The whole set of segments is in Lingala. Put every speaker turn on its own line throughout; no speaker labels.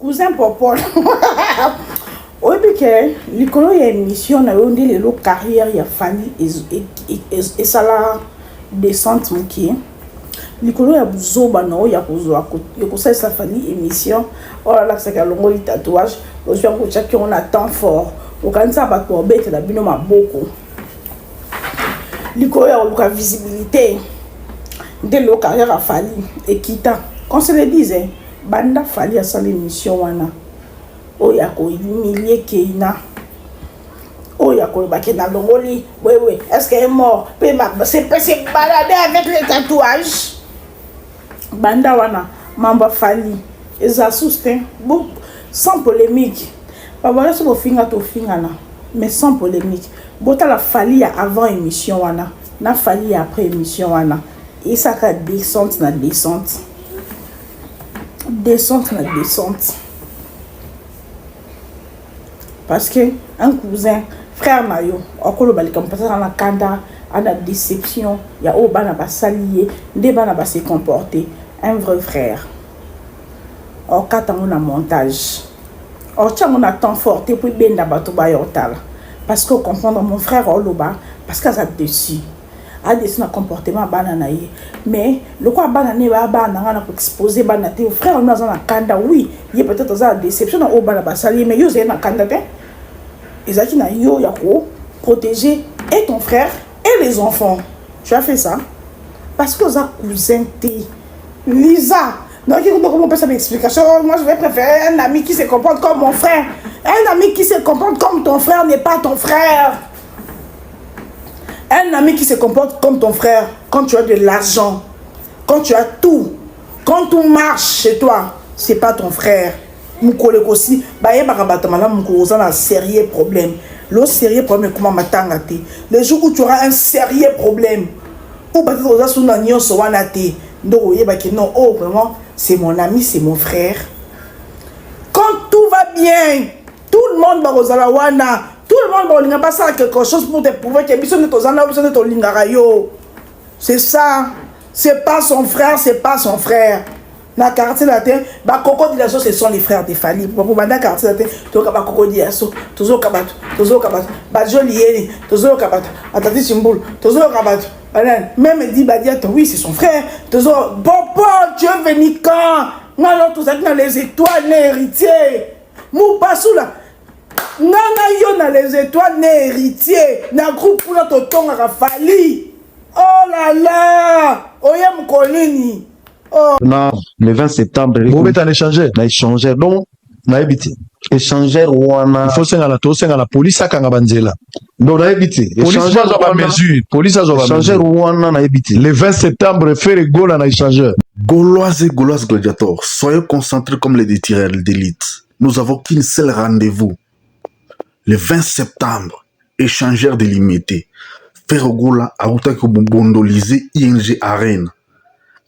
Cousin Popol oyebi ke likolo ya émission na yo nde lelo carrière ya Fally esala descente mokie likolo ya buzoba na yo ya kozwa ya kosalisa Fally émission oyo alakisaki alongoli tatouage ozwi yango otiaki yango na temps fort okanisa bato babetela bino maboko likolo ya koluka visibilité nde lelo carrière ya Fally ekita. Qu'on se le dise, banda Fally asala émission wana oyo ya kohumilie Keina, oyo ya koloba ke nalongoli wewe, est ce que est mort mpe se se balader avec les tatouages, banda wana mambo Fally eza susu te. Sans polémique, babona so bofinga tofingana, mais sans polémique. Botala Fally ya avant émission wana na Fally ya après émission wana, esaka descente na descente, descente na descente, parce que un cousin, frère na yo, akoloba likambo mpasi aza na kanda, ana déception ya oyo bana basali ye, nde bana base comporter. Un vrai frère okata yango na montage, otia yango na temps fort te po ebenda bato baya otala, parce que comprendre mon frère oloba parce que aza déçu, adéçu na comportement ya bana na ye. Mais lokola bana ne baya bana na ngai na koexpose bana te, frère no aza na kanda. Oui, ye peut-être aza na déception na oyo bana basali ye, mais yo ozali na kanda te. Ezalaki na yo ya koprotéger et ton frère et les enfants. Tu as fait ça parce que oza cousin te. Lisa, donc il faut ça explication. Moi, je vais préférer un ami qui se comporte comme mon frère. Un ami qui se comporte comme ton frère n'est pas ton frère. Un ami qui se comporte comme ton frère, quand tu as de l'argent, quand tu as tout, quand tout marche chez toi, c'est pas ton frère. Mokolo ekosi bayebaka bato malamu. Mokolo oza na sérieux problème, le sérieux problème ekoma matanga te. Le jour où tu auras un sérieux problème, ou peut-être oza su na nyonso wana te, nde oyebaki non, oh, vraiment, c'est mon ami, c'est mon frère. Quand tout va bien, tout le monde bakozala wana, tout le monde bakolinga basala quelque chose pour te prouver que biso nde toza na biso nde tolingaka yo. C'est ça. C'est pas son frère, c'est pas son frère. Na Quartier Latin, bakoko dilaso, ce sont les frères de Fally. Banda Quartier Latin, toyoka bakoko dilaso, tozoyoka bato, tozoyoka bato bajoli yeni, tozoyoka bato atati chimbulu, tozoyoka bato même dit Badiato, oui, c'est son frère. Tozo Popo, tu es venu quand? Nga no tozalaki na Les Étoiles na Héritier Mupasula. Nga na yo na Les Étoiles na Héritier na groupe kuna, totongaka Fally. Oh là là, oye mokolo nini?
Oh. Na le 20 septembre.
Bobeta na échangeur.
Na échangeur. Donc nayebi te échangeur wana.
Il faut senga, tosenga na police akanga banzela.
Donc nayebi te.
Police azwa bamesure, police azwa.
Échangeur wana, nayebi te.
Le 20 septembre, Ferre Gola na échangeur.
Gauloises et Gauloises gladiators, soyez concentrés comme les tireurs d'élite. Nous avons qu'une seule rendez-vous. Le 20 septembre, échangeur de Limete. Ferre Gola autaki kobondolize ING Arena.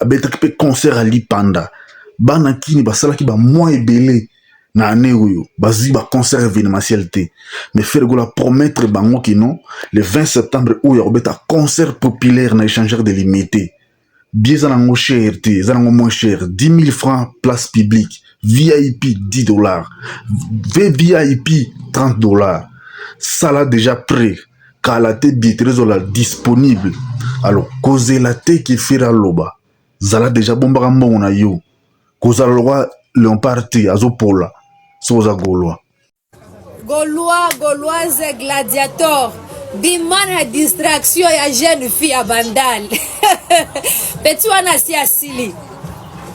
Abetaki mpe concert ya lipanda. Bana kini basalaki bamwa ebele na année oyo, bazwi baconcert événementiel te, mais Ferre Gola promettre bango kino le 20 septembre oyo akobeta concert populaire na échangeur de Limete. Billet eza nango cher te, eza nango moins cher, 10 000 francs place publique, VIP 10 dollars, VVIP 30 dollars. Sala déjà prêt, kala te billetterie ezola disponible. Alors kozela te ke Ferre aloba, zala déjà, bombaka mbongo na yo, kozala lokwa léopard te azopola soki oza Gaulois.
Gaulois, Gauloise, gladiator, bima na distraction ya jeune fille ya Bandal. Petit wana asi asili,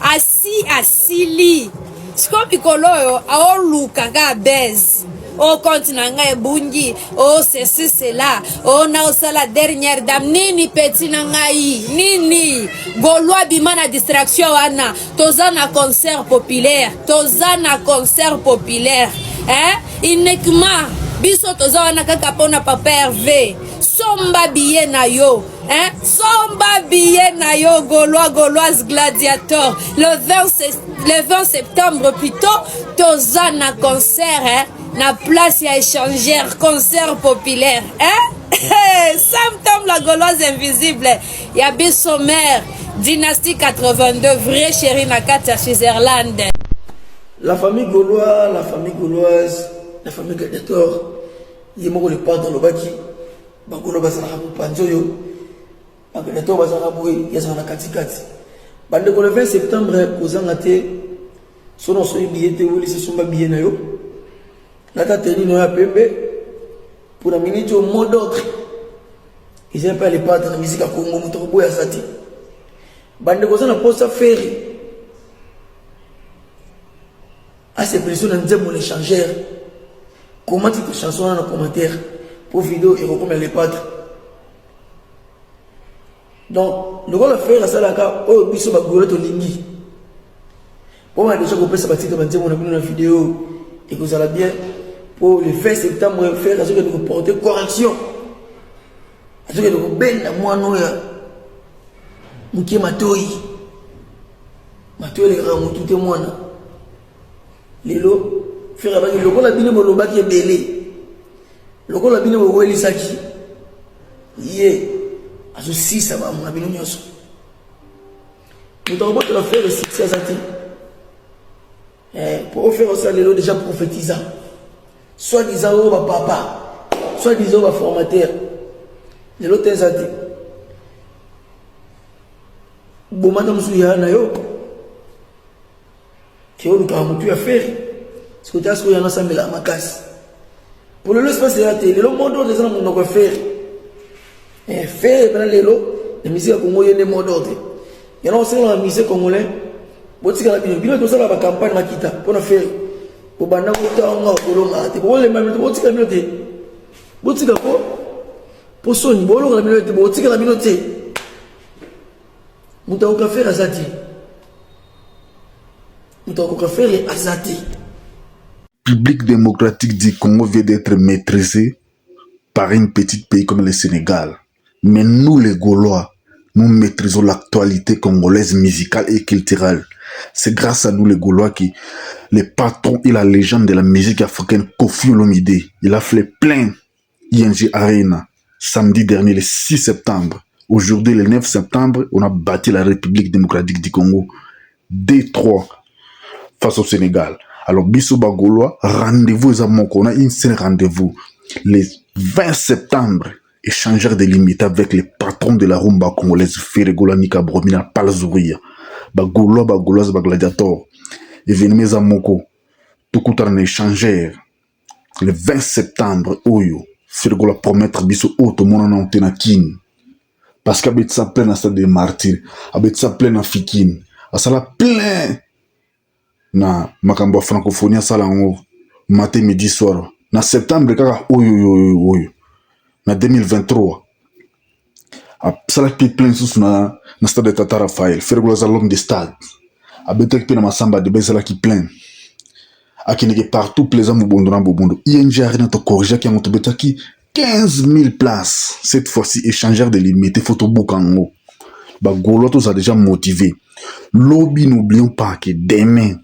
asi asili. Sikoyo mikolo oyo aoluka kaka base o compte na ngai ebungi, o ceci cela, o na osala dernière dame nini. Petit na ngai nini, Gaulois, bima na distraction wana. Toza na concert populaire, toza na concert populaire, hein? Uniquement biso toza wana kaka mpona papa Hervé. Somba billet na yo, hein? Somba billet na yo, Gaulois, Gauloise, gladiator. Le 20, le 20 septembre plutôt, toza na concert, hein? Na place ya échangeur, concert populaire, hein? Sam Tom, la Gauloise invisible ya biso mare, dynastie 82, vrai chéri na kati ya Switzerland.
La famille gaulois, la famille gauloise, la famille gladiator, ye moko le padre alobaki ba gaulois bazalaka mopanzi oyo, ba gladiator bazalaka boye, ye azalaka na katikati. Bandeko le 20 septembre kozanga te, soki osoyi billet te, welisi somba billet na yo, lata tenue na yo ya pembe pour na minute oyo mot d'ordre eza mpe le padre na musique ya Congo, moto akoboya aza te. Bandeko oza na posa Ferre asepeliso na nzembo na échangeur, comment titre chanson wana na commentaire po video ekokomela le padre. Donc lokola Ferre asalaka oyo biso bagolo tolingi, po na deja kopesa batitre banzembo na bino na video ekozala bien. Po le 20 septembre Ferre azokende koporte correction, azokende kobenda mwana oyo moke matoi matoi elekaka motu te mwana. Lelo Ferre abaki lokola bino bolobaki ebele, lokola bino bowelisaki ye, azosisa bamona bino nyonso. Moto akobotola Ferre succès aza te. Po Ferre osala lelo déjà prophétisa, soit disant oyo bapapa, soit disant oyo baformateur, lelo te eza te. Bomata mosusu ya na yo ke olukaka motu ya Ferre, soki ta sikoyo yango asambelaka makasi po lelo espace eza te. Lelo mot d'ordre eza na monoko ya Ferre. Ferre mpena lelo na musique ya Congo ye nde mot d'ordre. Yango osengela na musicien congolais botikala bino bino tosala bacampagne makita mpona Ferre, bobanda kotanga kolongaka te, bokolemba bino te, botikala bino te, botika ko po soni bolongala bino te, botikala bino te. Moto akoka Ferre aza te, moto akoka Ferre aza te.
République démocratique du Congo vient d'être maîtrisée par un petit pays comme le Sénégal. Mais nous, les Gaulois, nous maîtrisons l'actualité congolaise musicale et culturelle. C'est grâce à nous, les Gaulois, qui, les patrons et la légende de la musique africaine, Koffi Olomide, il a fait plein ING Arena, samedi dernier, le 6 septembre. Aujourd'hui, le 9 septembre, on a bâti la République démocratique du Congo, D3, face au Sénégal. Alors, biso ba Gaulois, rendez-vous eza moko. On a une seule rendez-vous. Le 20 septembre, échangeur de limites avec les patrons de la rumba congolaise, Ferre Gola, Nika Bromina, Palzouria. Ba Gaulois, ba Gaulois, ba Gladiator. Événement eza moko. Tokutana na échangeur. Le 20 septembre, oyo, Ferre Gola promettre biso oyo tomonana te na Kin. Parce qu'abetisa plein na stade de martyr, abetisa plein na Fikine, asala plein na makambo ya francophonie, asala yango matin, midi, soir. Na septembre kaka oyo oyo oyo na 2023, asalaki mpe plein lisusu na stade de Tata Raphaël. Ferre Gola aza l'homme de stade. Abetaki mpe na Masamba Deba, ezalaki plein. Akendeke partout, plaisant mobondo na bobondo. ING Arena tokorrigeaki yango, tobetaki 15 000 places. Cette fois-ci, échangeur de limité, faut tobuka yango. Bagaulois toza déjà motivé. Lobi, n'oublions pas que demain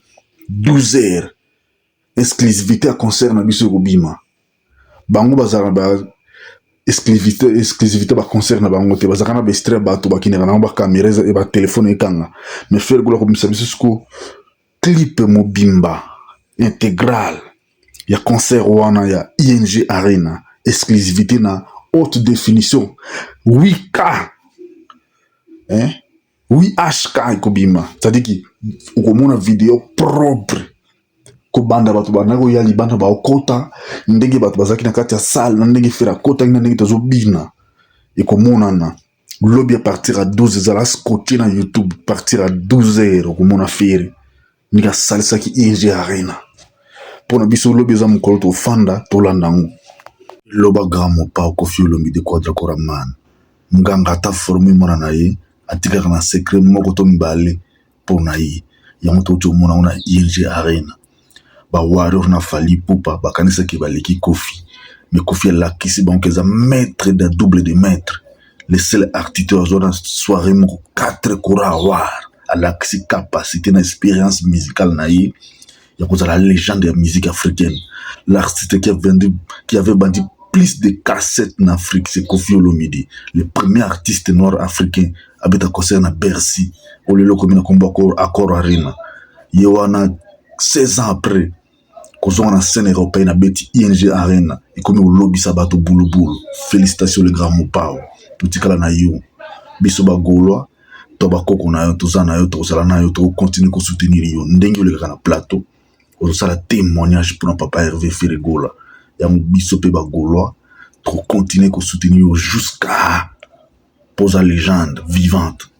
12 heures, exclusivité ya concert na biso ekobima. Bango bazala ba exclusivité baconcert na bango te, bazalaka na baextrait, bato bakendaka nango, bacaméra, batelefone ekanga. Mais Ferre Gola kobimisa biso siko clip mobimba intégral ya concert wana ya ING Arena, exclusivité na haute définition 8K, hein? 8HK ekobima, c'est-à-dire que okomona video propre, kobanda bato bandaki koya libanda baokota, ndenge bato bazalaki na kati ya salle, na ndenge Ferre akotaki, na ndenge tozobina, ekomonana lobi à partir ya 12. Ezala scotché na YouTube. Partir ya 12 heures, okomona Ferre ndenge asalisaki ING Arena mpona biso. Lobi eza mokolo tofanda tolanda yango. Loba grand Mopao Koffi Olomide Quadra Koraman, nganga ata forme mwana na ye, atikaka na secret moko to mibale mpo na ye. Yango touti omona ngo na ING Arena. Bawarrior na Fally Ipupa bakanisaki baleki Koffi, mais Koffi alakisi bango eza maître de double de maître, le seul artiste oyo azwa na soirée moko 4 kora war. Alakisi capacité na expérience musicale na ye ya kozala légende ya musique africaine. L'artiste qui avait vendu plus de cassettes en Afrique, c'est Koffi Olomide, le premier artiste noir africain abeta concert na Bercy, oyo lelo komi na kombo Accor Arena. Ye wana. 16 ans après kozonga na scène européenne abeti ING Arena ekomi kolobisa bato bulubulu. Félicitations le grand Mopao, totikala na yo, biso bagaulois to bakoko na yo, toza na yo, tokozala na yo, tokocontinue kosoutenir yo ndenge olekaka na plateau ozosala témoignage mpona papa Hervé Ferre Gola. Yango biso mpe bagaulois tokocontinue kosoutenir yo jusqu'à poza légende vivante.